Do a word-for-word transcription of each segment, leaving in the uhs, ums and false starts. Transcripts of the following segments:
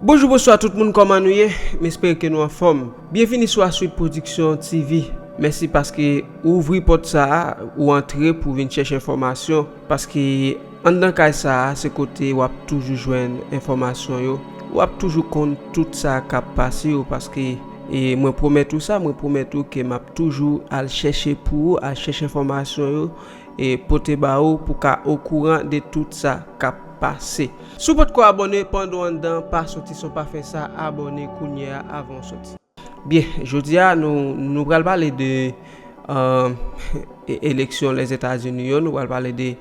Bonjou, bonswa tout moun, kòman nou ye? M espere ke nou anfòm. Byenvini sou Aswit Production T V. Mèsi paske ou ouvri pòt sa a, ou antre pou vin chèche enfòmasyon, paske anndan kay sa a, se kote w ap toujou jwenn enfòmasyon yo, w ap toujou konn tout sa k ap pase yo, paske, e, mwen pwomèt ou sa, mwen pwomèt ou ke m ap toujou al chèche pou ou, al chèche enfòmasyon yo, e pote ba ou pou ka okouran de tout sa k ap pase. Si w potko abòne, pandan w anndan, pa soti san w pa fè sa, abòne kounye a avan w soti. Byen, jodi a, nou, nou pral pale de, euh, e- eleksyon Lèzetazini yo, nou pral pale de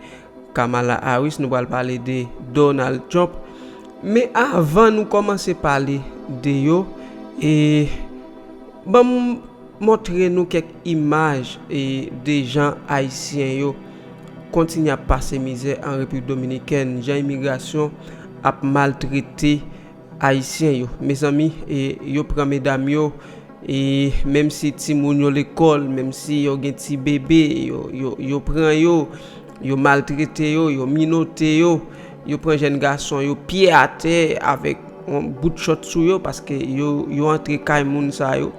Kamala Harris, nou pral pale de Donald Trump. Men avan nou kòmanse pale de yo, e ban m montre nou kèk imaj, e, de jan Ayisyen yo kontinye ap pase mizè an Repiblik Dominikèn, jan imigrasyon ap maltrete Ayisyen yo. Mezanmi, e, yo pran medam yo, e, menm si timoun yo lekòl, menm si yo gen ti bebe, yo, yo, yo pran yo, yo maltrete yo, yo minote yo, yo pran jèn gason yo, pye atè avèk yon bout chòt sou yo, paske yo, yo antre kay moun sa yo,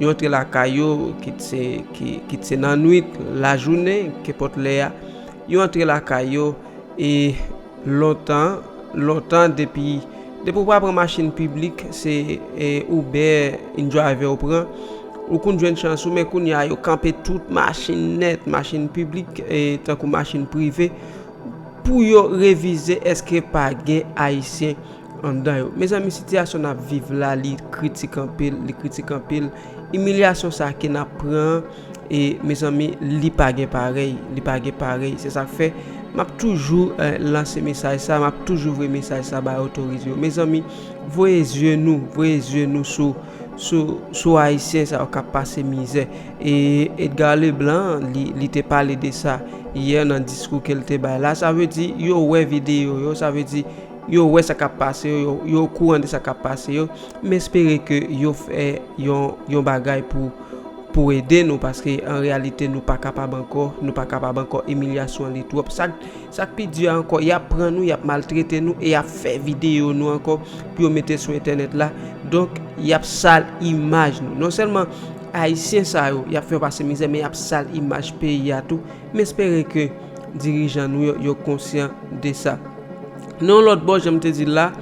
yo antre lakay yo, kit se, ki, kit se nan nwit, lajounen, kenpòt lè a, yo antre lakay yo, e lontan, lontan, depi, depi w pa pran machin piblik, se, e, Uber, InDriver ou pran, ou konn jwenn chans ou, men kounye a, yo kanpe tout machin nèt, machin piblik, e, tankou machin prive, pou yo revize èske pa gen Ayisyen anndan yo. Mezanmi, sitiyasyon n ap viv la, li kritik anpil, li kritik anpil. Imilyasyon sa ke n ap pran, e, mezanmi, li pa gen parèy, li pa gen parèy. Se sa k fè m ap toujou, eh, lanse mesaj sa, m ap toujou voye mesaj sa bay otorite yo. Mezanmi, voye zye nou, voye zye nou sou, sou, sou Ayisyen sa yo k ap pase mizè. E Edgar Leblanc, li, li te pale de sa yè nan diskou ke l te bay la. Sa vle di, yo wè videyo yo, sa vle di, yo wè sa k ap pase yo, yo, yo okouran de sa k ap pase yo. M espere ke yo fè yon, yon bagay pou, pou ede nou, paske an reyalite, nou pa kapab ankò, nou pa kapab ankò, imilyasyon an li twòp. Sa, sa k pi di a ankò, y ap pran nou, y ap maltrete nou, e y ap fè videyo nou ankò pou yo mete sou entènèt la. Donk, y ap sal imaj nou. Non sèlman Ayisyen sa yo, y ap fè yo pase mizè, men y ap sal imaj peyi a tou. M espere ke dirijan nou yo, yo konsyan de sa. Nan yon lòt bò, jan m te di l la,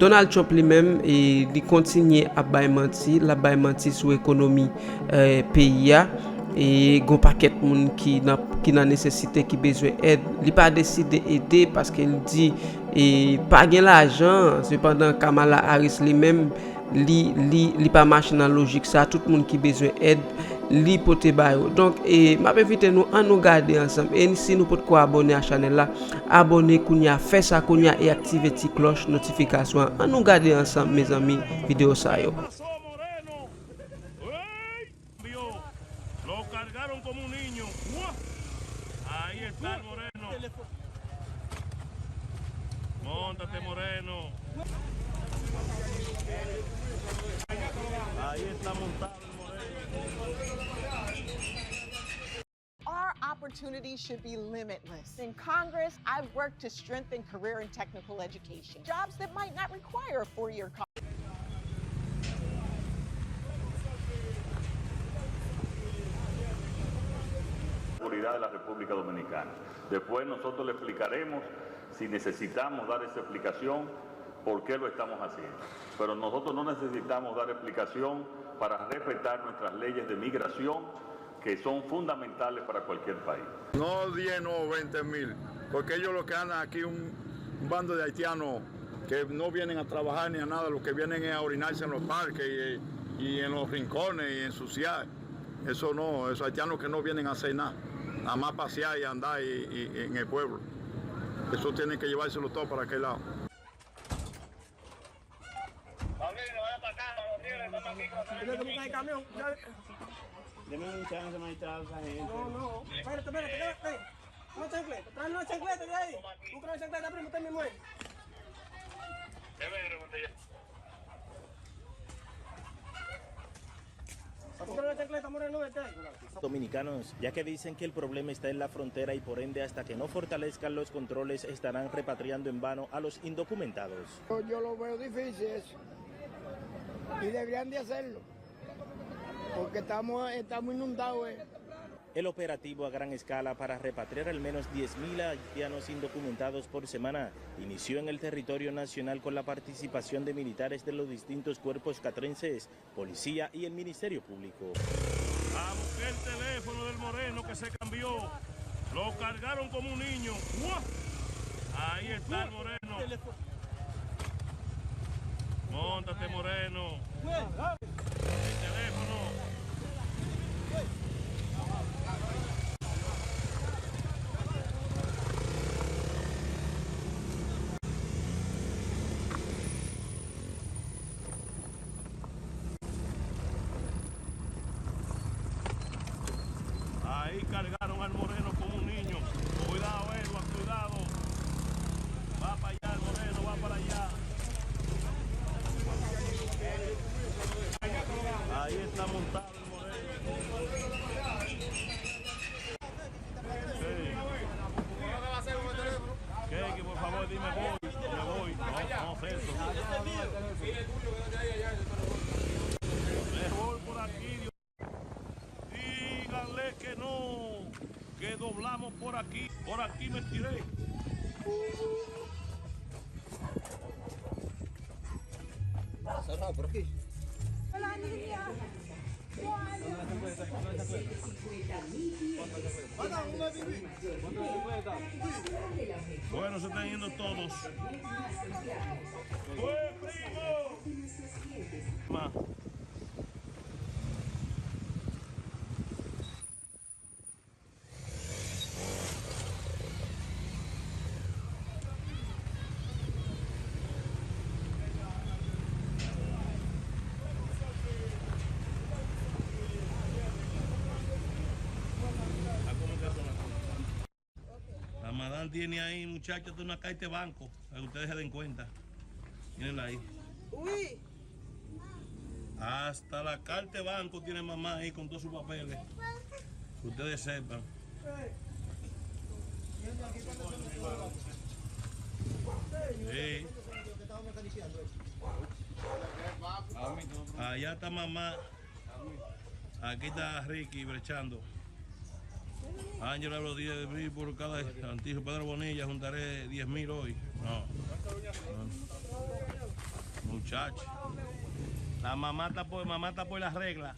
Donald Trump li menm, e, li kontinye ap bay manti, l ap bay manti sou ekonomi, e, peyi a. E gon pakèt moun ki nan, ki nan nesesite, ki bezwen èd. Li pa deside ede paske li di, e, pa gen lajan. Sepandan, Kamala Harris li menm, li, li, li pa mache nan lojik sa. Tout moun ki bezwen èd, li pote ba yo. Donk, e, m ap envite nou, ann nou gade ansanm. E si nou potko abòne a chanèl la, abòne kounye a, fè sa kounye a e aktive ti klòch notifikasyon an. Ann nou gade ansanm, mezanmi, videyo sa yo. Lo cargaron como un niño. Ahí está el moreno. Móntate, moreno. Ahí está montado el moreno. Our opportunities should be limitless. In Congress, I've worked to strengthen career and technical education, jobs that might not require a four-year college. Seguridad de la República Dominicana. Después nosotros le explicaremos si necesitamos dar esa explicación, por qué lo estamos haciendo. Pero nosotros no necesitamos dar explicación para respetar nuestras leyes de migración, que son fundamentales para cualquier país. No diez, no veinte mil, porque ellos lo que andan aquí un, un bando de haitianos que no vienen a trabajar ni a nada, lo que vienen es a orinarse en los parques y, y en los rincones y ensuciar. Eso no, esos haitianos que no vienen a hacer nada, nada más pasear y andar y, y, en el pueblo. Eso tienen que llevárselo todo para aquel lado. Deme un chance, maestra, esa gente. No, no. Espérate, espérate, espérate. Una chancleta, trae una chancleta de ahí. Busca una chancleta, primo, usted mismo es. Busca una chancleta, moreno, este. Dominicanos, ya que dicen que el problema está en la frontera y por ende hasta que no fortalezcan los controles estarán repatriando en vano a los indocumentados. Yo, yo lo veo difícil eso. Y deberían de hacerlo, porque estamos, estamos inundados, eh. El operativo a gran escala para repatriar al menos diez mil haitianos indocumentados por semana inició en el territorio nacional con la participación de militares de los distintos cuerpos castrenses, policía y el Ministerio Público. A buscar el teléfono del moreno que se cambió. Lo cargaron como un niño. ¡Guau! Ahí está el moreno. Móntate, moreno. El teléfono. Ahí cargaron al moreno como un niño. Cuidado, Edward, cuidado. Va para allá el moreno, va para allá. Ahí está montado el moreno. Sí. Keke, por favor, dime voy. Me voy. No, no, Celso. Me voy por aquí, Dios. Díganle que no, que doblamos por aquí. Por aquí me tiré. Cerrado por aquí. Bueno, se están yendo todos. ¡Oye, primo! Ma. La madame tiene ahí, muchacha, hasta una carta de banco, para que ustedes se den cuenta. Mírenla ahí. Uy. Hasta la carta de banco tiene mamá ahí con todos sus papeles. Que ustedes sepan. Sí. Allá está mamá. Aquí está Ricky brechando. Ángela Rodríguez, por cada antijo Pedro Bonilla, juntaré diez mil hoy. No. No. Muchacho. La mamá está por, mamá está por la regla.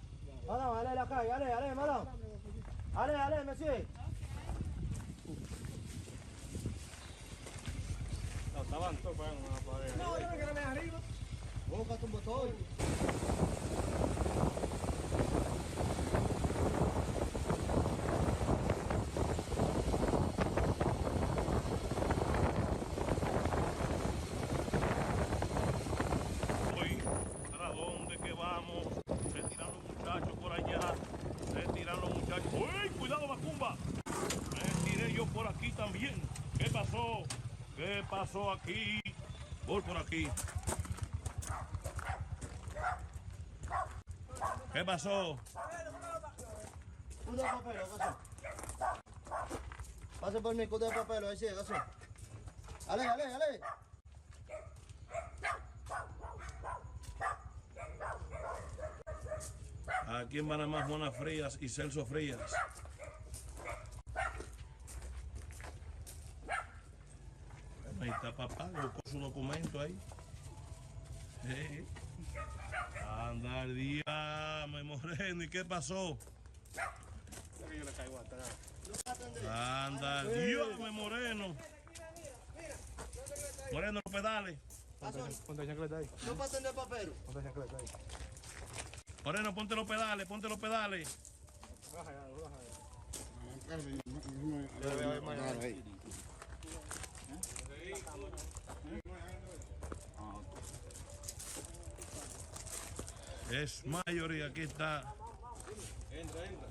Madan, ale lakay, ale, ale, madan. Ale, ale, mesye. No, estaban todos pegando una pared. No, yo me quedé arriba. Boca tumbó todo. Hoy, ¿para dónde que vamos? Se tiran los muchachos por allá. Se tiran los muchachos. ¡Uy! Cuidado, Macumba. Me tiré yo por aquí también. ¿Qué pasó? ¿Qué pasó aquí? Voy por aquí. ¿Qué pasó? Cuidado, papel, ¿qué pasó? Pase por mí, cuidado, papel, ahí sí, ¿qué pasó? Ale, ale, ale. Aquí en Panamá, Juana Frías y Celso Frías. Bueno, ahí está papá, buscó su documento ahí. Eh. Anda el día, me moreno, ¿y qué pasó? Anda el día, me moreno. Moreno, los pedales. Ponte, ponte chancleta ahí. No pasen de papero. Ponte chancleta ahí. Moreno, ponte los pedales, ponte los pedales. Es mayoría que está. Entra, entra.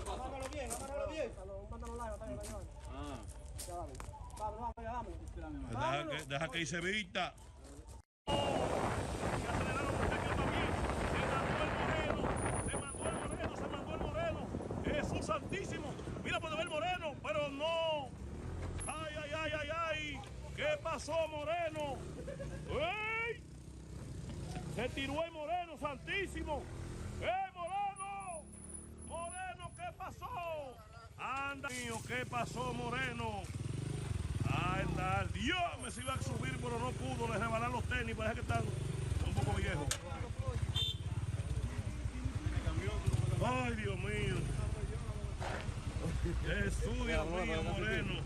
Amárralo bien, amárralo bien. Ah. Deja que, deja que se vista. Y aceleraron porque quedó bien. Se mandó el moreno, se mandó el moreno, se mandó el moreno. Jesús santísimo. Mira por dónde va el moreno, pero no. Ay, ay, ay, ay, ay. ¿Qué pasó, moreno? ¡Eh! Tiró el Moreno, santísimo. ¡Ey, Moreno! Moreno, ¿qué pasó? Anda, mío, ¿qué pasó, Moreno? Ay, anda, Dios, me se iba a subir, pero no pudo, le rebalaron los tenis, parece que están un poco viejos. Ay, Dios mío. Jesús, Dios mío, Moreno.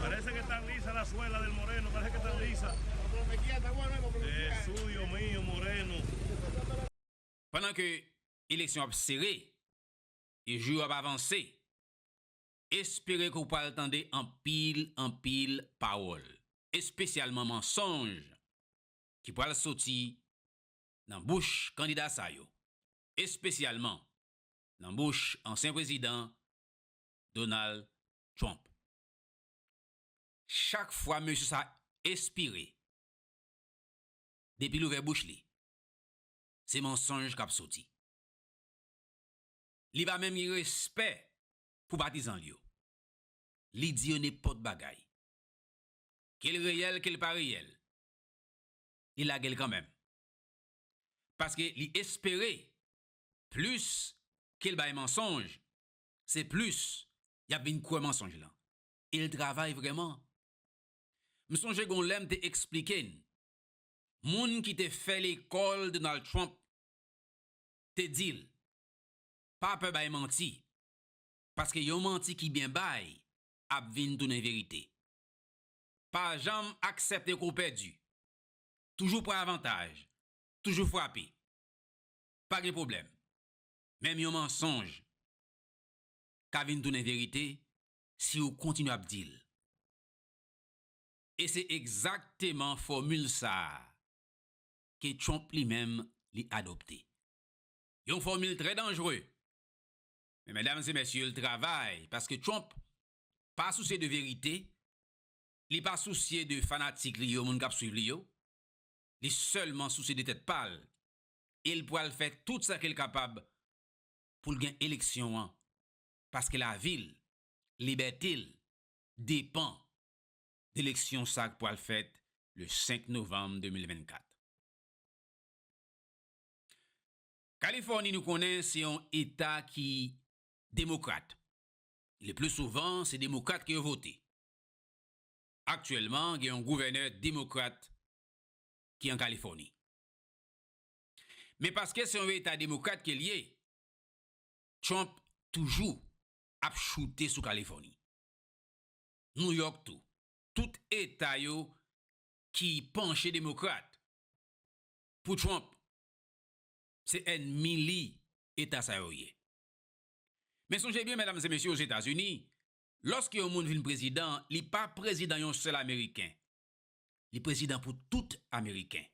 Parece que están lisas las suelas del Moreno, parece que están lisas. Jesús, Dios mío, Moreno. Pandan ke eleksyon ap sere e jou yo ap avanse, espere ke w pral tande anpil, anpil pawòl, espesyalman mansonj ki pral soti nan bouch kandida sa yo, espesyalman nan bouch ansyen prezidan Donald Trump. Chak fwa mesye sa espire, depi l ouvè bouch li, se mansonj k ap soti. Li pa menm gen respè pou patizan l yo. Li di yo nenpòt bagay. Ke l reyèl, ke l pa reyèl, li lage l kanmenm. Paske li espere plis ke l bay mansonj, se plis y ap vin kwè mansonj lan. E l travay vrèman. M sonje gon lè m te eksplike n, moun ki te fè lekòl Donald Trump te di l, pa pè bay manti, paske yon manti ki byen bay ap vin tounen verite. Pa janm aksepte ke w pèdi. Toujou pran avantaj. Toujou frape. Pa gen pwoblèm. Menm yon mansonj ka vin tounen verite si w kontinye ap di l. E se egzakteman fòmil sa a ke Trump li menm li adopte. Yon fòmil trè danjere. Men medam e mesye, l travay paske Trump pa sousye de verite, li pa sousye de fanatik li yo, moun k ap swiv li yo. Li sèlman sousye de tèt pa l. E l pral fè tout sa ke l kapab pou l gen eleksyon an, paske lavi l, libète l depann de eleksyon sa k pral fèt le senk novanm de mil vennkat. Kalifòni, nou konnen, se yon eta ki demokrat. Le pli souvan, se demokrat ke yo vote. Aktyèlman, gen yon gouvènè demokrat ki an Kalifòni. Men paske se yon eta demokrat ke l ye, Trump toujou ap choute sou Kalifòni. Nouyòk tou. Tout eta yo ki panche demokrat, pou Trump, se ènmi li eta sa yo ye. Men sonje byen, medam e mesye, Ozetazini, lòske yon moun vin prezidan, li pa prezidan yon sèl Ameriken. Li prezidan pou tout Ameriken.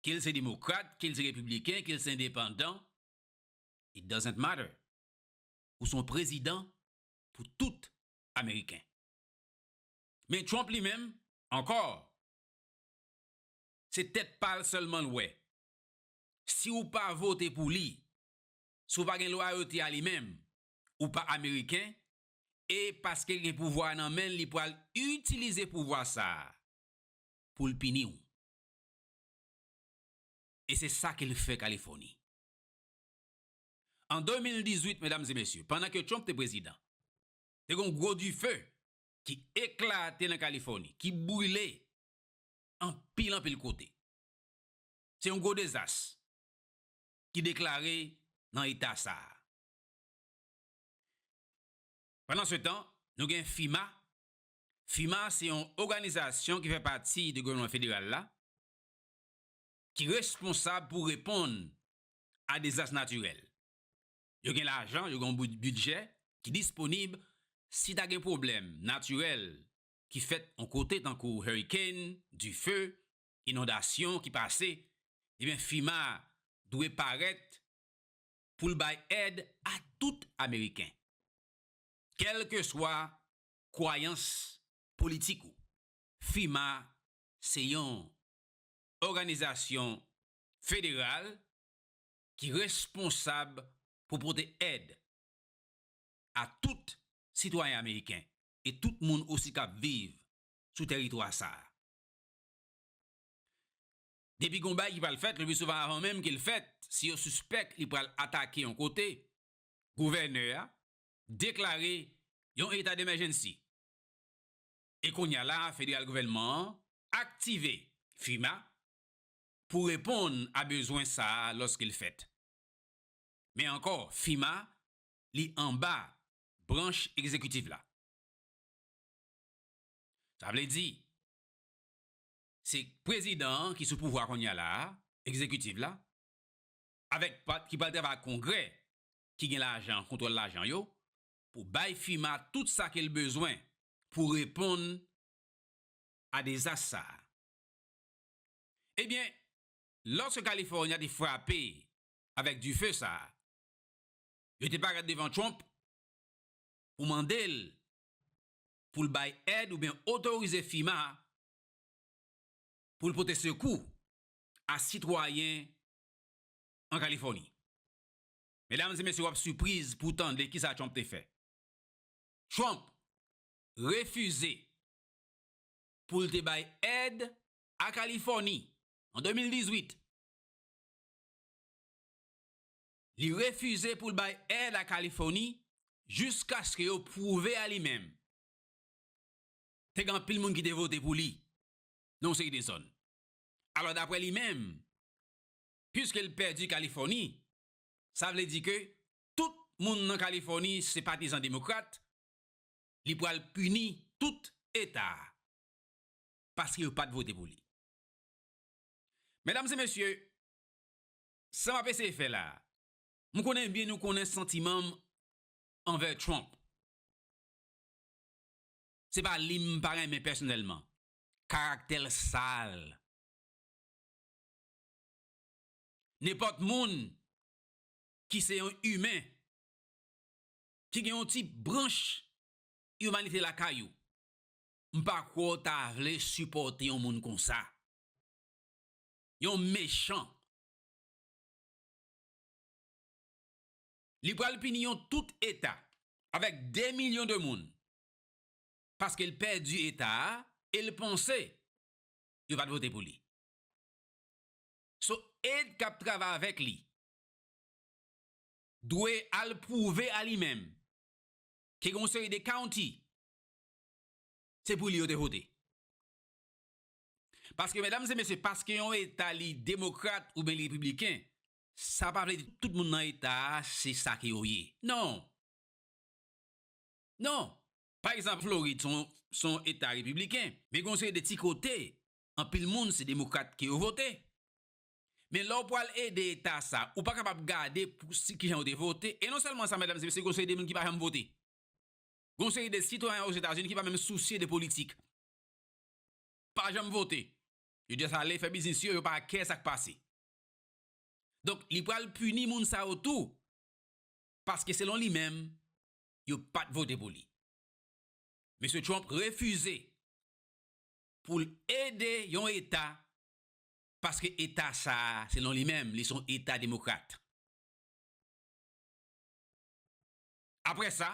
Ke l se demokrat, ke l se repibliken, ke l se endepandan, it doesn't matter. Ou se yon prezidan pou tout Ameriken. Men Trump li menm, ankò, se tèt pa l sèlman l wè. Si w pa vote pou li, si w pa gen lwayote a li menm, ou pa Ameriken, e paske l gen pouvwa a nan men l, li pral itilize pouvwa sa a pou l pini w. E se sa ke l fè Kalifòni. An de mil dizuit, medam e mesye, pandan ke Trump te prezidan, te gen yon gwo dife ki eklate nan Kalifòni, ki brile anpil, anpil kote. Se yon gwo dezas ki deklare nan eta sa a. Pandansetan, nou gen FEMA. FEMA se yon òganizasyon ki fè pati de gouvènman federal la, ki responsab pou reponn a dezas natirèl. Yo gen lajan, yo gen yon bid-, bidjè ki disponib si ta gen pwoblèm natirèl ki fèt yon kote, tankou hurricane, dife, inondasyon ki pase, ebyen, FEMA dwe parèt pou l bay èd a tout Ameriken, kèlkeswa kwayans politik ou. FEMA se yon òganizasyon federal ki responsab pou pote èd a tout sitwayen ameriken e tout moun osi k ap viv sou tèritwa sa a. Depi gon bagay ki pral fèt, le pli souvan avan menm ke l fèt, si yo sispèk li pral atake yon kote, gouvènè a deklare yon eta demèjennsi. E kounye a la, federal gouvènman an aktive FEMA pou reponn a bezwen sa a lòske l fèt. Men ankò, FEMA, li anba branch egzekitif la. Sa vle di, se prezidan an ki sou pouvwa kounye a la a, egzekitif la, avèk pa, ki pral travay ak Kongrè, ki gen lajan, kontwòl lajan yo, pou bay FEMA tout sa ke l bezwen pou reponn a dezas sa a. Ebyen, lòske Kalifòni a te frape avèk dife sa a, yo te parèt devan Trump pou mande l pou l bay èd oubyen otorize FEMA pou l pote sekou a sitwayen an Kalifòni. Medam e mesye, w ap sipriz pou w tande kisa Trump te fè. Trump refize pou l te bay èd a Kalifòni an de mil dizuit. Li refize pou l bay èd a Kalifòni jiskaske yo pwouve a li menm te gen anpil moun ki te vote pou li nan yon seri de zòn. Alò, daprè li menm, piske l pèdi Kalifòni, sa vle di ke tout moun nan Kalifòni se patizan demokrat, li pral pini tout eta a, paske yo pa t vote pou li. Medam e mesye, sa m ap eseye fè la a, m konnen byen nou konnen santiman m anvè Trump. Se pa li m pa renmen pèsonèlman. Karaktè l sal. Nenpòt moun ki se yon imen, ki gen yon ti branch imanite lakay ou, m pa kwè w ta vle sipòte yon moun konsa. Yon mechan. Li pral pini yon tout eta avèk de milyon de moun paske l pèdi eta a e l panse yo pa t vote pou li. So, èd k ap travay avèk li dwe al pwouve a li menm ke gen yon seri de county se pou li yo te vote. Paske, medam e mesye, paske yon eta li demokrat oubyen li repibliken, sa pa vle di tout moun nan eta a se sa ke yo ye. Non. Non. Pa egzanp, Florid se yon, se yon eta repibliken, men gen yon seri de ti kote, anpil moun se demokrat ke yo vote. Men lè w pral ede eta sa, ou pa kapab gade pou si kijan yo te vote. E non sèlman sa, medam e mesye, gen yon seri de moun ki pa janm vote. Gen yon seri de sitwayen Ozetazini ki pa menm sousye de politik. Pa janm vote. Yo just ale fè biznis yo, yo pa kè sa k pase. Donk, li pral pini moun sa yo tou, paske selon li menm, yo pa t vote pou li. Mesye Trump refize pou l ede yon eta, paske eta sa a, selon li menm, li se yon eta demokrat. Apre sa,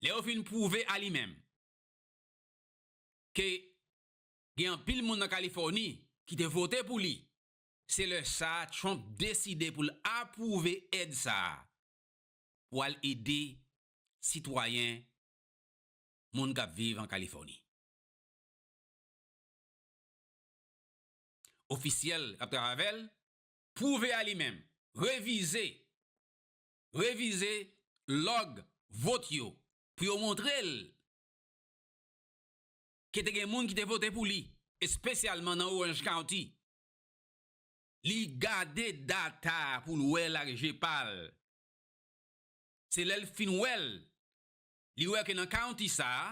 lè yo fin pwouve a li menm ke gen anpil moun nan Kalifòni ki te vote pou li, se lè sa a Trump deside pou l apwouve èd sa a pou al ede sitwayen, moun k ap viv an Kalifòni. Ofisyèl k ap travay avè l pwouve a li menm, revize, revize lòg vòt yo pou yo montre l ke te gen moun ki te vote pou li, espesyalman nan Orange County. Li gade data a pou l wè l ak je pa l. Se lè l fin wè l, li wè ke nan county sa a,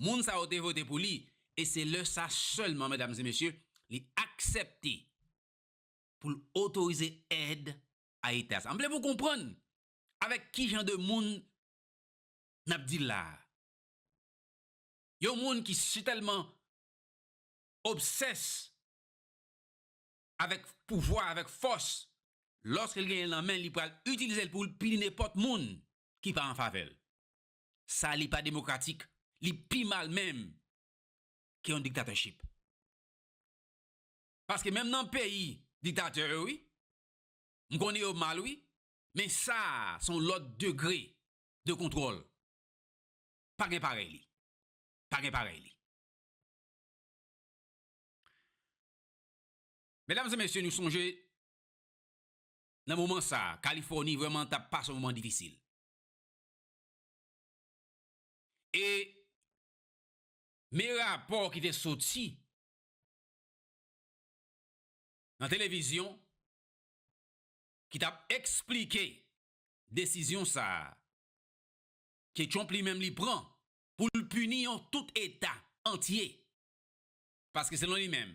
moun sa yo te vote pou li, e se lè sa sèlman, medam e mesye, li aksepte pou l otorize èd a eta sa. M vle pou w konprann avèk ki jan de moun n ap deal la a. Yon moun ki sitèlman obsès avèk pouvwa, avèk fòs, lòske l genyen l nan men l, li pral itilize l pou l pini nenpòt moun ki pa an favè l. Sa li pa demokratik, li pi mal menm ke yon diktatorship. Paske menm nan peyi diktatè yo, wi, m konnen yo mal, wi, men sa a se yon lòt degre de kontwòl. Pa gen parèy li. Pa gen parèy li. Medam e mesye, nou sonje nan moman sa a, Kalifòni vrèman t ap pase yon moman difisil. E men rapò ki te soti nan televizyon ki t ap eksplike desizyon sa a ke Trump li menm li pran pou l pini yon tout eta antye. Paske selon li menm,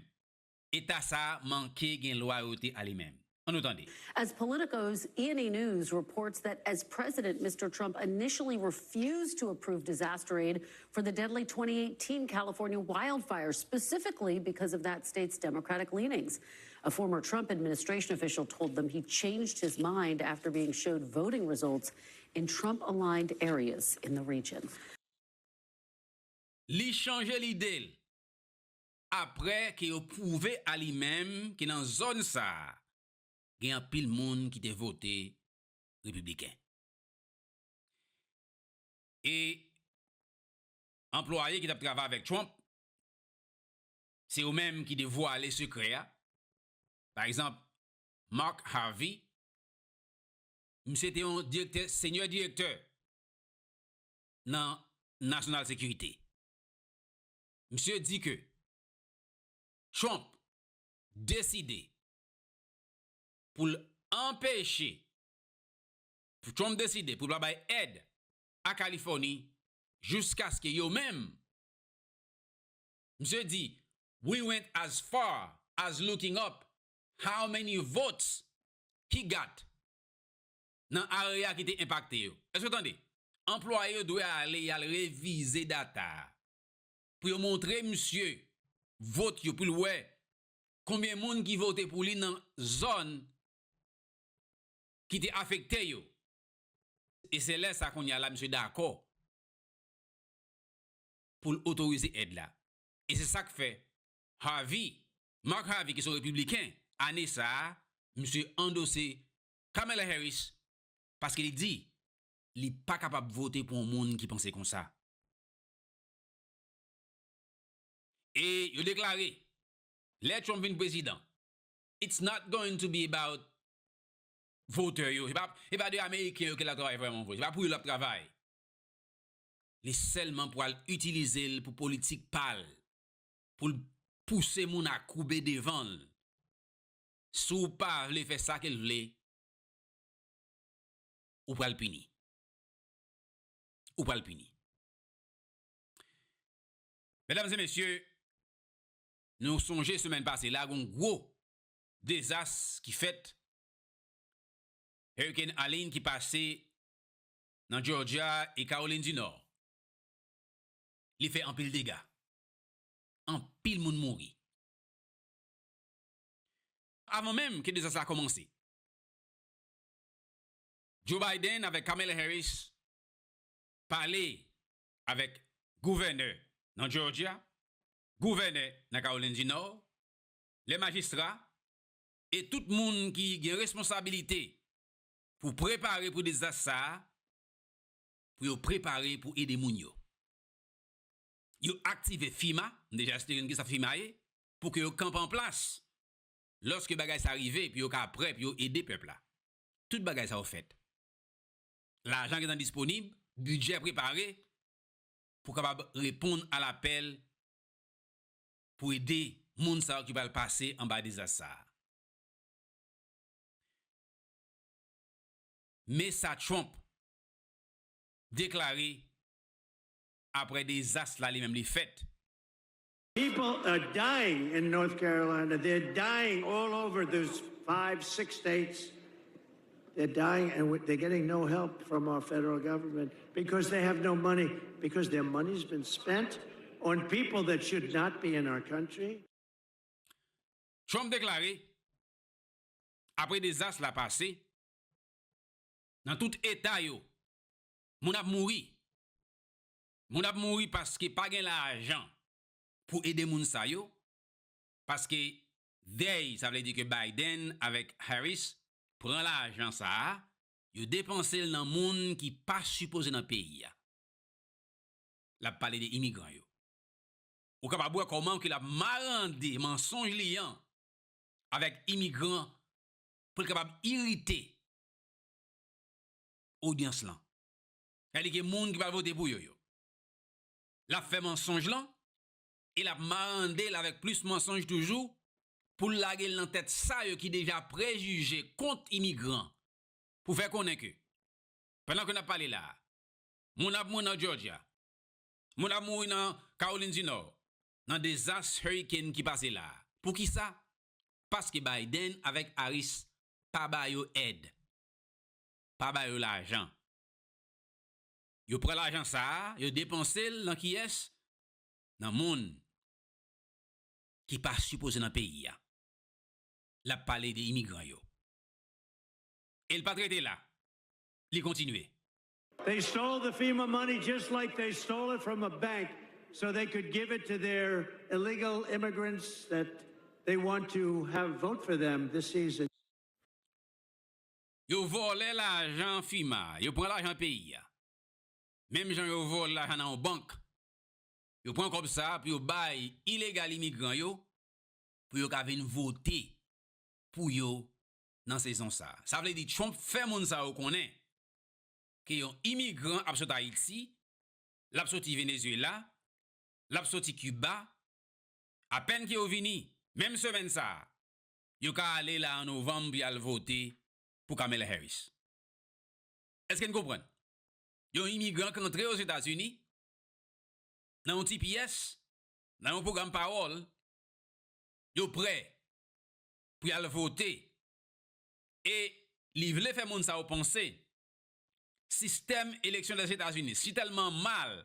eta sa a manke gen lwayote a li menm. Ann nou tande. As Politico's E and E News reports that as President, Mister Trump initially refused to approve disaster aid for the deadly twenty eighteen California wildfires, specifically because of that state's Democratic leanings. A former Trump administration official told them he changed his mind after being showed voting results in Trump-aligned areas in the region. Li chanje lide l apre ke yo pwouve a li menm ke nan zòn sa a, gen anpil moun ki te vote repibliken. E anplwaye ki t ap travay avèk Trump, se yo menm ki devwale sekrè a. Pa egzanp, Mark Harvey, misye te yon direktè, senyè direktè nan National Security. Misye di ke Trump deside pou l anpeche, pou Trump deside pou l pa bay èd a Kalifòni jiskaske yo menm, misye di, "We went as far as looking up how many votes he got nan area ki te enpakte yo." Èske w tande? Anplwaye yo dwe ale y al revize data a pou yo montre misye vot yo, pou l wè konbyen moun ki vote pou li nan zòn ki te afekte yo. E se lè sa kounye a la misye dakò pou l otorize èd la. E se sa k fè Harvey, Mark Harvey, ki se yon repibliken, ane sa a, misye andose Kamala Harris paske li di li pa kapab vote pou yon moun ki panse konsa. E yo deklare, lè Trump vin prezidan, it's not going to be about votè yo. Se pa, se pa de Ameriken yo ke l ap travay vrèman vre. Se pa pou yo l ap travay. Li sèlman pral itilize l pou politik pa l, pou l pouse moun a koube devan l. Si w pa vle fè sa ke l vle, ou pral pini. Ou pral pini. Medam e mesye, nou sonje semèn pase la, gen yon gwo dezas ki fèt, Hurricane Helene ki pase nan Georgia e Kawolin di Nò. Li fè anpil dega. Anpil moun mouri. Avan menm ke dezas la kòmanse, Joe Biden avèk Kamala Harris pale avèk gouvènè nan Georgia, gouvènè nan Kawolin di Nò, lè majistra e tout moun ki gen responsabilite pou prepare pou dezas sa a, pou yo prepare pou ede moun yo. Yo aktive FEMA, m deja eksplike n kisa FEMA ye, pou ke yo kanpe an plas lòske bagay sa rive, pou yo ka prè, pou yo ede pèp la. Tout bagay sa yo fèt. Lajan gentan disponib, bidjè prepare pou kapab reponn a lapèl pou ede moun sa yo ki pral pase anba dezas sa a. Men sa Trump deklare apre dezas la li menm li fèt. People are dying in North Carolina. They're dying all over. There's five, six states. They're dying, and we- they're getting no help from our federal government because they have no money, because their money's been spent on people that should not be in our country. Trump deklare, apre dezas la pase, nan tout eta yo, moun ap mouri. Moun ap mouri paske pa gen lajan pou ede moun sa yo, paske they, sa vle di ke Biden avèk Harris pran lajan sa a, yo depanse l nan moun ki pa sipoze nan peyi a. L ap pale de imigran yo. Ou kapab wè kòman ke l ap marande mansonj li an avèk imigran pou l kapab irite odyans lan. Sa vle di ke moun ki pral vote pou yo yo. L ap fè mansonj lan e l ap marande l avèk plis mansonj toujou pou l lage l nan tèt sa yo ki deja prejije kont imigran pou fè konnen ke, pandan ke n ap pale la a, moun ap mouri nan Georgia, moun ap mouri nan Kawolin di Nò, nan dezas hurricane ki pase la a. Poukisa? Paske Biden avèk Harris pa ba yo èd, pa ba yo lajan. Yo pran lajan sa a, yo depanse l nan kiyès? Nan moun ki pa sipoze nan peyi a. L ap pale de imigran yo. E l pa t rete la. Li kontinye. They stole the FEMA money just like they stole it from a bank so they could give it to their illegal immigrants that they want to have vote for them this season. Yo vòlè lajan FEMA, yo pran lajan peyi a. Menm jan yo vòlè lajan nan yon bank, yo pran kòb sa a pou yo bay ilegal imigran yo, pou yo ka vin vote pou yo nan sezon sa a. Sa vle di Trump fè moun sa yo konnen ke yon imigran ap sot Ayiti, l ap soti Venezuela, l ap soti Kiba, apèn ke yo vini, menm semèn sa a, yo ka ale la an novanm pou y al vote pou Kamala Harris. Èske n konprann? Yon imigran k antre Ozetazini nan yon T P S, nan yon pwogram pawòl, yo prè pou y al vote. E li vle fè moun sa yo panse sistèm eleksyon Lèzetazini si tèlman mal,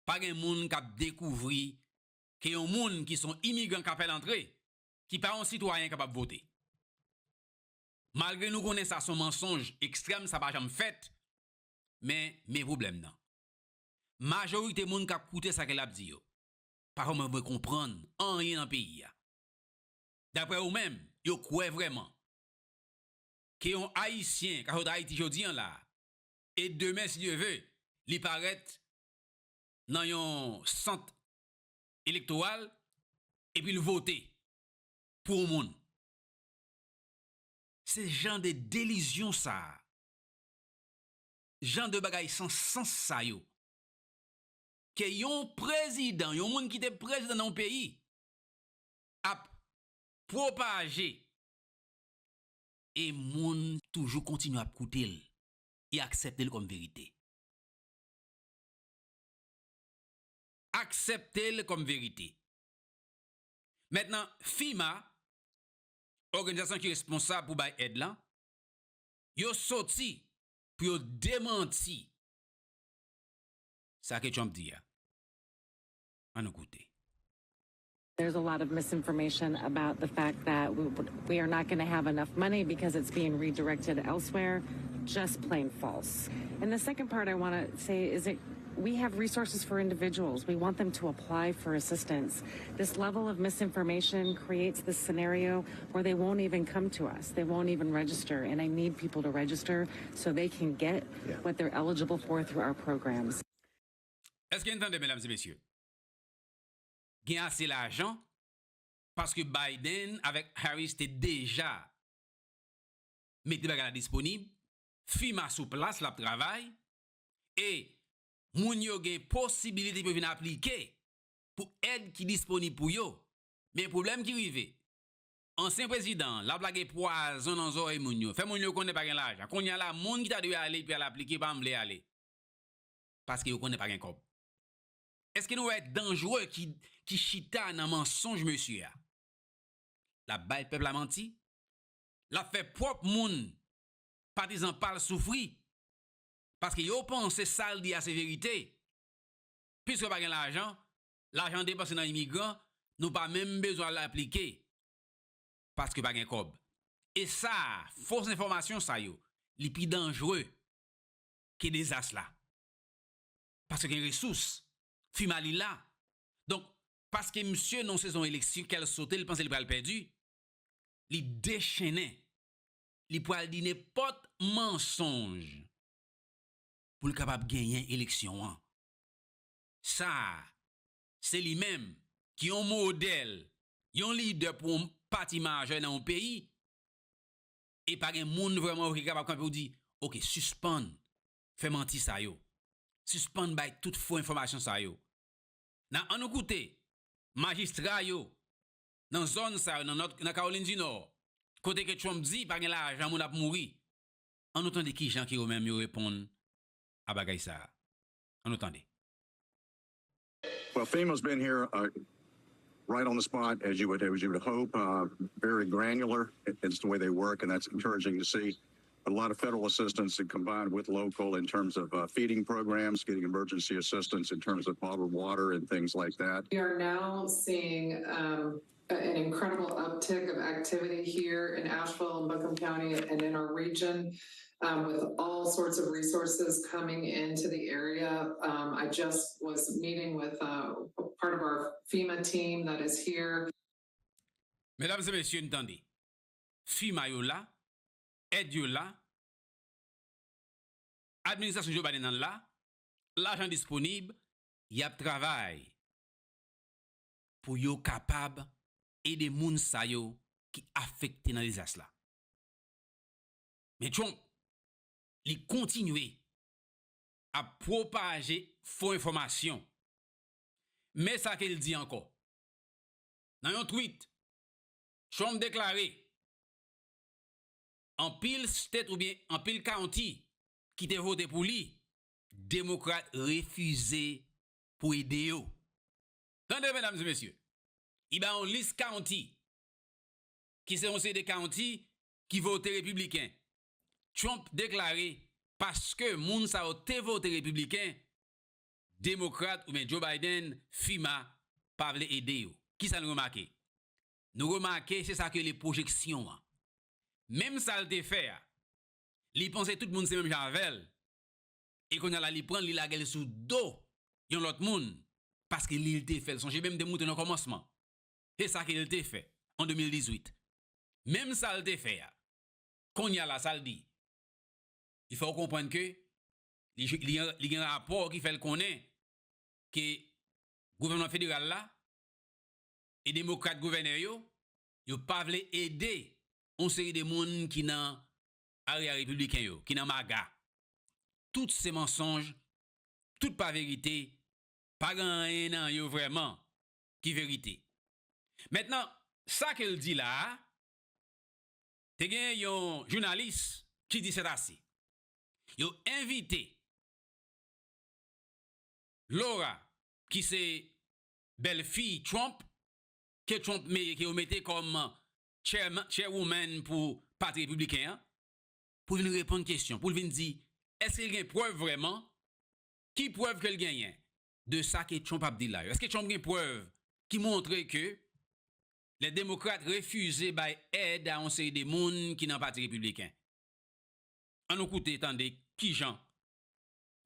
pa gen moun k ap dekouvri ke yon moun ki se yon imigran k ap fè l antre, ki pa yon sitwayen, kapab vote. Malgre nou konnen sa se yon mansonj ekstrèm, sa pa janm fèt, men, men pwoblèm nan. Majorite moun k ap koute sa ke l ap di yo pa vrèman vle konprann anyen nan peyi a. Daprè yo menm, yo kwè vrèman ke yon Ayisyen ka sot Ayiti jodi an la, e demen, si Dye ve, li parèt nan yon sant elektoral, epi l vote pou yon moun. Se jan de delizyon sa a, jan de bagay san sans sa yo, ke yon prezidan, yon moun ki te prezidan nan yon peyi, ap pwopaje, e moun toujou kontinye ap koute l e aksepte l kòm verite. Aksepte l kòm verite. Mentnan, FEMA, òganizasyon ki responsab pou bay èd lan, yo soti pou yo demanti sa ke Trump di a. Ann nou koute. There's a lot of misinformation about the fact that we, we are not going to have enough money because it's being redirected elsewhere. Just plain false. And the second part I want to say is that we have resources for individuals. We want them to apply for assistance. This level of misinformation creates this scenario where they won't even come to us. They won't even register. And I need people to register so they can get what they're eligible for through our programs. Èske n tande, medam e mesye? Gen ase lajan, paske Biden avèk Harris te deja mete bagay la disponib, FEMA sou plas, l ap travay, e moun yo gen posibilite pou yo vin aplike pou èd ki disponib pou yo. Men pwoblèm ki rive, ansyen prezidan an, l ap lage pwazon nan zòrèy moun yo, fè moun yo konnen pa gen lajan. Kounye a la, moun ki ta dwe ale pou y al aplike pa vle ale. Paske yo konnen pa gen kòb. Èske nou wè danjre ki, ki chita nan mansonj mesye a? L ap bay pèp la manti. L ap fè pwòp moun, patizan pa l soufri. Paske yo panse sa l di a se verite. Piske pa gen lajan, lajan depanse nan imigran, nou pa menm bezwen al aplike. Paske pa gen kòb. E sa, fos enfòmasyon sa yo, li pi danjre ke dezas la. Paske gen resous, FEMA li la. Donk, paske misye nan sezon eleksyon kè l sote, l panse l pral pèdi, li dechennen, li pral di nenpòt mansonj pou l kapab genyen eleksyon an. Sa a, se li menm ki yon modèl, yon lidè pou yon pati majè nan yon peyi. E pa gen moun vrèman ki kapab kanpe pou di, oke, sispann fè manti sa yo. Sispann bay tout fo enfòmasyon sa yo. Nan, ann nou koute majistra yo nan zòn sa yo, nan Nò, nan Kawolin di Nò, kote ke Trump di pa gen lajan, moun ap mouri. Ann nou tande kijan ke yo menm yo reponn a bagay sa a. Ann nou tande. Well, FEMA's been here uh, right on the spot, as you would as you would hope. Uh, very granular. It's the way they work, and that's encouraging to see. A lot of federal assistance and combined with local in terms of uh, feeding programs, getting emergency assistance in terms of bottled water and things like that. We are now seeing um, an incredible uptick of activity here in Asheville and Buncombe County and in our region. Um, with all sorts of resources coming into the area. Um, I just was meeting with uh, part of our FEMA team that is here. Medam e mesye, n tande. FEMA yo la, èd yo la, administrasyon Joe Biden nan la, lajan disponib, y ap travay pou yo kapab ede moun sa yo ki afekte nan dezas la. Men Trump, li kontinye ap pwopaje fo enfòmasyon. Men sa ke l di ankò. Nan yon tweet, Trump deklare, anpil state oubyen anpil county ki te vote pou li, demokrat refize pou ede yo. Tande, medam e mesye, li bay yon lis county ki se yon seri de county ki vote repibliken. Trump deklare paske moun sa yo te vote repibliken, demokrat oubyen Joe Biden, FEMA pa vle ede yo. Kisa nou remake? Nou remake se sa ke le pwojeksyon an. Menm sa l te fè a, li panse tout moun se menm jan avè l, e kounye a la li pran l, li lage l sou do yon lòt moun, paske li l te fè l. Sonje menm m te moutre nan kòmansman. Se sa ke l te fè an de mil dizuit. Menm sa l te fè a, kounye a la sa l di? Li fè w konprann ke li, li, li gen rapò ki fè l konnen ke gouvènman federal la e demokrat gouvènè yo, yo pa vle ede yon seri de moun ki nan areya repibliken yo, ki nan MAGA. Tout se mansonj, tout pa verite, pa gen anyen nan yo vrèman ki verite. Mentnan, sa ke l di la a, te gen yon jounalis ki di sètase. Yo envite Laura, ki se bèlfi Trump, ke Trump ke yo mete kòm chairwoman pou pati repibliken an, pou l vin reponn kesyon, pou l vin di èske l gen prèv vrèman, ki prèv ke l genyen de sa ke Trump ap di la yo? Èske Trump gen prèv ki montre ke lè demokrat refize bay èd a yon seri de moun ki nan pati repibliken? Ann nou koute tande kijan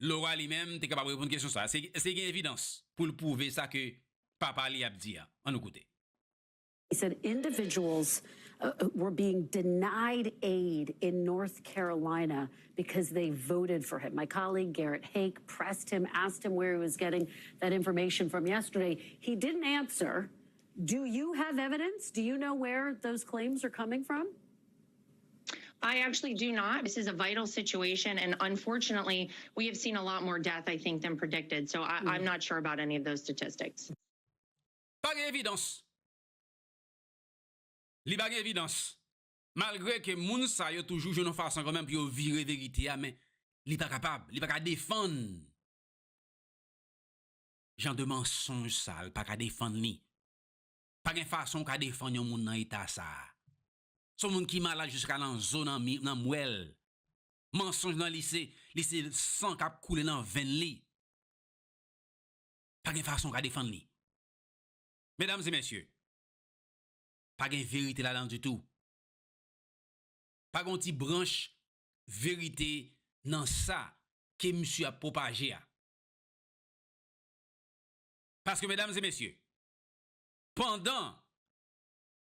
Laura li menm te kapab reponn kesyon sa. Èske gen evidans pou l pwouve sa ke papa li ap di a? Ann nou koute. He said individuals uh, were being denied aid in North Carolina because they voted for him. My colleague Garrett Haake pressed him, asked him where he was getting that information from yesterday. He didn't answer. Do you have evidence? Do you know where those claims are coming from? I actually do not. This is a vital situation, and unfortunately, we have seen a lot more death, I think, than predicted. So I, I'm not sure about any of those statistics. Pa gen evidans. Li pa gen evidans. Malgre ke moun sa yo toujou jwenn yon fason kanmenm pou yo vire verite a, men li pa kapab, li pa ka defann jan de mansonj sa, li pa ka defann li. Pa gen fason w ka defann yon moun nan eta sa a. Se yon moun ki malad jiska nan zo, nan mwèl. Mansonj nan li se, li se san k ap koule nan venn li. Pa gen fason w ka defann li. Medam e mesye, pa gen verite ladan ditou. Pa gen yon ti branch verite nan sa ke misye ap pwopaje a. Paske medam e mesye, pandan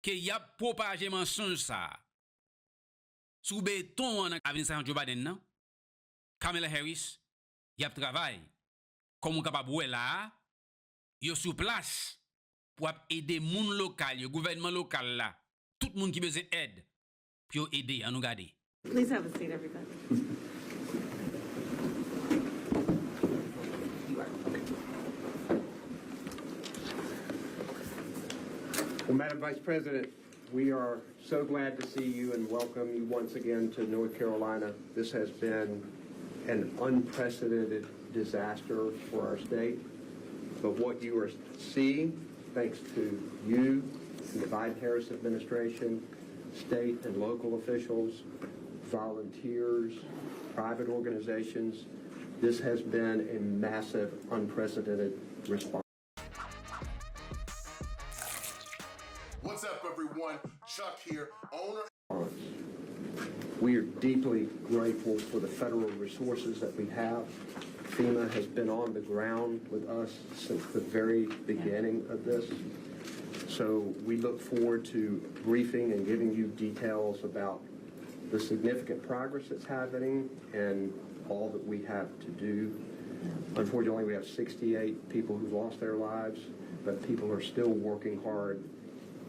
ke y ap pwopaje mansonj sa a sou beton an nan administrasyon Joe Biden nan, Kamala Harris, y ap travay, kòm ou kapab wè la a, yo sou plas pou ap ede moun lokal yo, gouvènman lokal la, tout moun ki bezwen èd, pou yo ede. Ann nou gade. Please have a seat, everybody. Well, Madam Vice President, we are so glad to see you and welcome you once again to North Carolina. This has been an unprecedented disaster for our state. But what you are seeing, thanks to you and the Biden Harris administration, state and local officials, volunteers, private organizations, this has been a massive, unprecedented response. What's up, everyone? Chuck here, owner. We are deeply grateful for the federal resources that we have. FEMA has been on the ground with us since the very beginning of this. So we look forward to briefing and giving you details about the significant progress that's happening and all that we have to do. Unfortunately, we have sixty-eight people who've lost their lives, but people are still working hard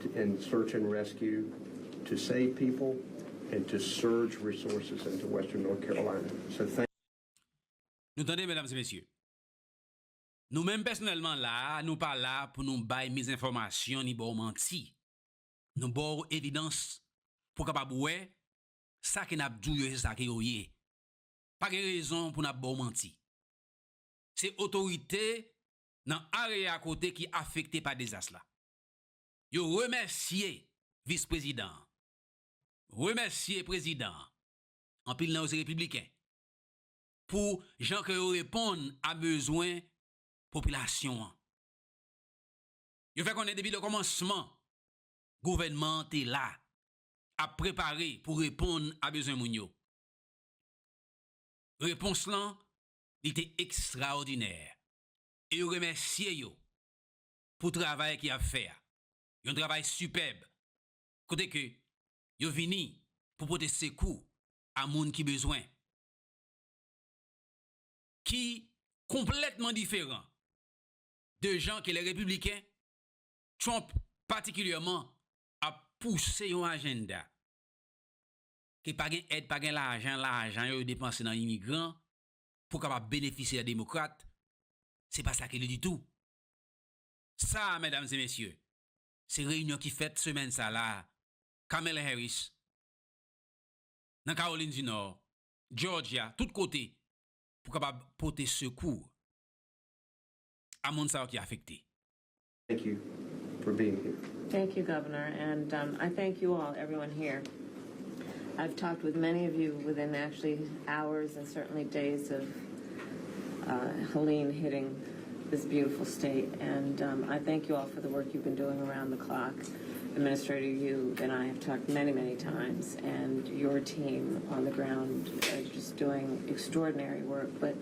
to, in search and rescue to save people and to surge resources into Western North Carolina. So thank Nou tande, medam e mesye. Nou menm pèsonèlman la a, nou pa la pou nou bay mizenfòmasyon ni ba w manti. Nou ba w evidans pou w kapab wè sa ke n ap di w yo se sa ke yo ye. Pa gen rezon pou n ap ba w manti. Se otorite nan area kote ki afekte pa dezas la. Yo remèsye vis prezidan an, remèsye prezidan an, anpil nan yo se repibliken, pou jan ke yo reponn a bezwen popilasyon an. Yo fè konnen depi le kòmansman, gouvènman an te la, ap prepare pou reponn a bezwen moun yo. Repons lan, li te ekstraòdinè. E yo remèsye yo pou travay ke y ap fè a. Yon travay sipèb. Kote ke yo vini pou pote sekou a moun ki bezwen. Ki konplètman diferan de jan ke lè repibliken, Trump patikilyèman, ap pouse yon ajanda ke pa gen èd, pa gen lajan, lajan yo depanse nan imigran pou kapab benefisye a demokrat, se pa sa ke li ditou. Sa, medam e mesye, se reyinyon ki fèt semèn sa la a, Kamala Harris, nan Kawolin di Nò, Georgia, tout kote, pou kapab pote sekou a moun sa yo ki afekte. Thank you for being here. Thank you, Governor, and um, I thank you all, everyone here. I've talked with many of you within actually hours and certainly days of uh, Helene hitting this beautiful state. And um, I thank you all for the work you've been doing around the clock. Administrator, you and I have talked many, many times, and your team on the ground are just doing extraordinary work. But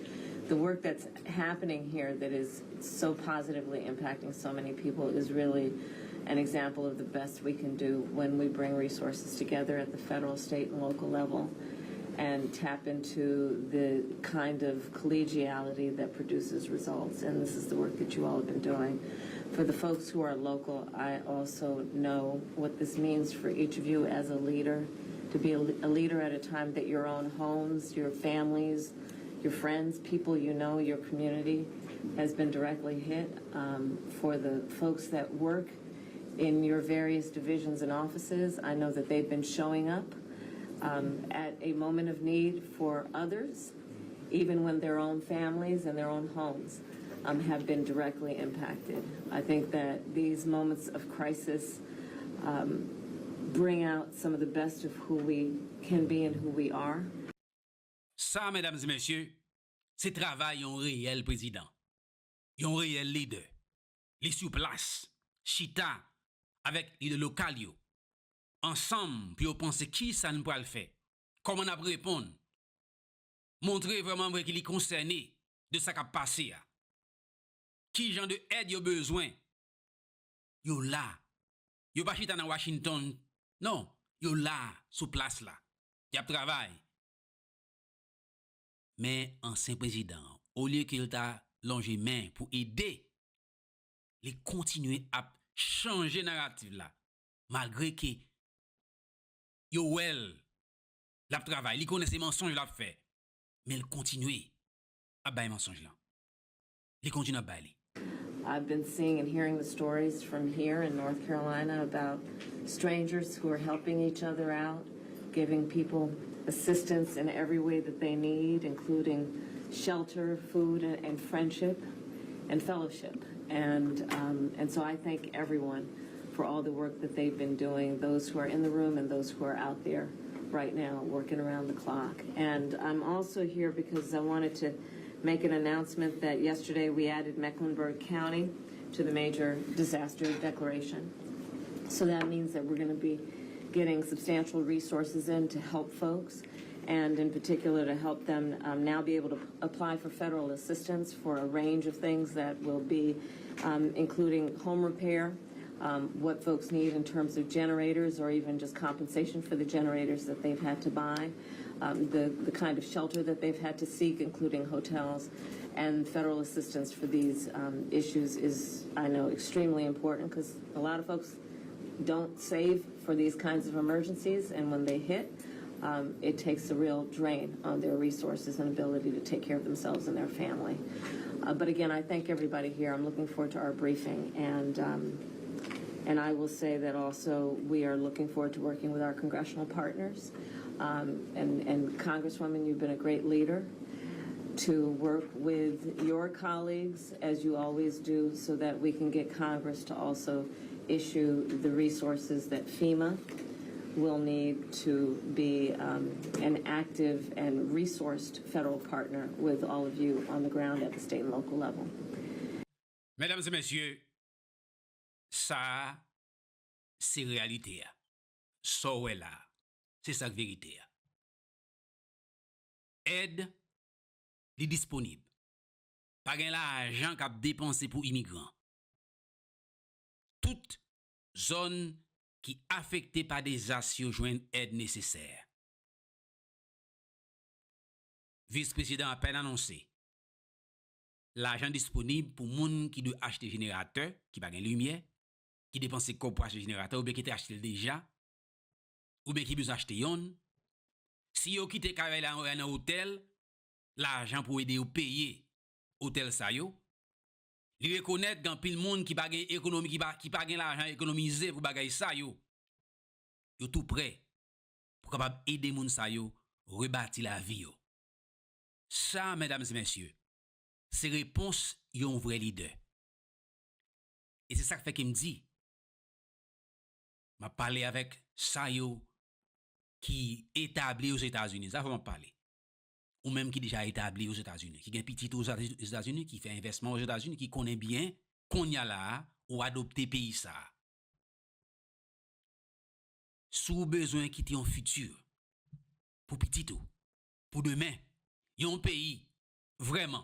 the work that's happening here that is so positively impacting so many people is really an example of the best we can do when we bring resources together at the federal, state, and local level and tap into the kind of collegiality that produces results. And this is the work that you all have been doing. For the folks who are local, I also know what this means for each of you as a leader to be a, a leader at a time that your own homes, your families, your friends, people you know, your community has been directly hit. Um, for the folks that work in your various divisions and offices, I know that they've been showing up um, at a moment of need for others, even when their own families and their own homes um, have been directly impacted. I think that these moments of crisis um, bring out some of the best of who we can be and who we are. Sa, medam e mesye, se travay yon reyèl prezidan, yon reyèl lidè. Li sou plas, chita avèk lidè lokal yo, ansanm pou yo panse kisa n pral fè, kòman n ap reponn, montre vrèman vre ke li konsène de sa k ap pase a. Ki jan de èd yo bezwen, yo la. Yo pa chita nan Washington, non, yo la, sou plas la. Y ap travay. Men ansyen prezidan an, olye ke l ta lonje men pou ede, li kontinye ap chanje naratif la, malgre ke yo wè l, l ap travay, li konnen se mansonj l ap fè, men l kontinye ap bay mansonj lan. Li kontinye ap bay li. I've been seeing and hearing the stories from here in North Carolina about strangers who are helping each other out, giving people assistance in every way that they need, including shelter, food, and, and friendship and fellowship. And, um, and so I thank everyone for all the work that they've been doing, those who are in the room and those who are out there right now working around the clock. And I'm also here because I wanted to make an announcement that yesterday we added Mecklenburg County to the major disaster declaration. So that means that we're going to be getting substantial resources in to help folks, and in particular to help them, um, now be able to apply for federal assistance for a range of things that will be, um, including home repair, um, what folks need in terms of generators or even just compensation for the generators that they've had to buy, um, the, the kind of shelter that they've had to seek, including hotels, and federal assistance for these, um, issues is, I know, extremely important because a lot of folks don't save for these kinds of emergencies, and when they hit, um, it takes a real drain on their resources and ability to take care of themselves and their family. Uh, but again, I thank everybody here. I'm looking forward to our briefing, and, um, and I will say that also we are looking forward to working with our congressional partners. Um, and, and Congresswoman, you've been a great leader to work with your colleagues, as you always do, so that we can get Congress to also issue the resources that FEMA will need to be, um, an active and resourced federal partner with all of you on the ground at the state and local level. Medam e mesye, sa a se reyalite a. Sa w wè la a, se sa k verite a. Èd, li disponib. Pa gen lajan k ap depanse pou imigran. Tout zòn ki afekte pa dezas yo jwenn èd nesesè. Vis prezidan apèn anonse lajan disponib pou moun ki dwe achte jeneratè, ki pa gen limyè, ki depanse kòb pou achte jeneratè oubyen ki te achte l deja, oubyen ki bezwen achte yonn. Si yo kite kay la nan otèl, lajan pou ede yo peye otèl sa yo. Li rekonèt gen anpil moun ki pa gen ekonomi, ki pa, ki pa gen lajan ekonomize pou bagay sa yo. Yo tou prè pou kapab ede moun sa yo rebati lavi yo. Sa, medam e mesye, se repons yon vrè lidè. E se sa k fè ke m di, m ap pale avèk sa yo ki etabli Ozetazini. Sa fò m ap pale. Ou menm ki deja etabli Ozetazini, ki gen pitit Ozetazini, ki fè envèsman Ozetazini, ki konnen byen, kounye a la a, ou adopte peyi sa a. Si w bezwen kite yon fiti pou pitit ou, pou demen, yon peyi, vrèman,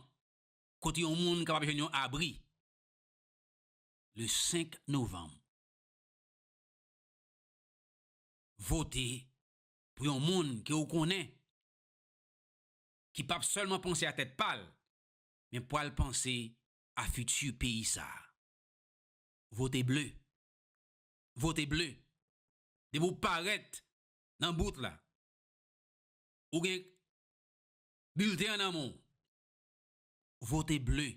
kote yon moun kapab jwenn yon abri, le senk novanm, vote pou yon moun ke w konnen, ki p ap sèlman panse a tèt pa l, men pral panse a fiti peyi sa a. Vote ble. Vote ble. Depi w parèt nan bout la, ou gen bilten an nan men w, vote ble.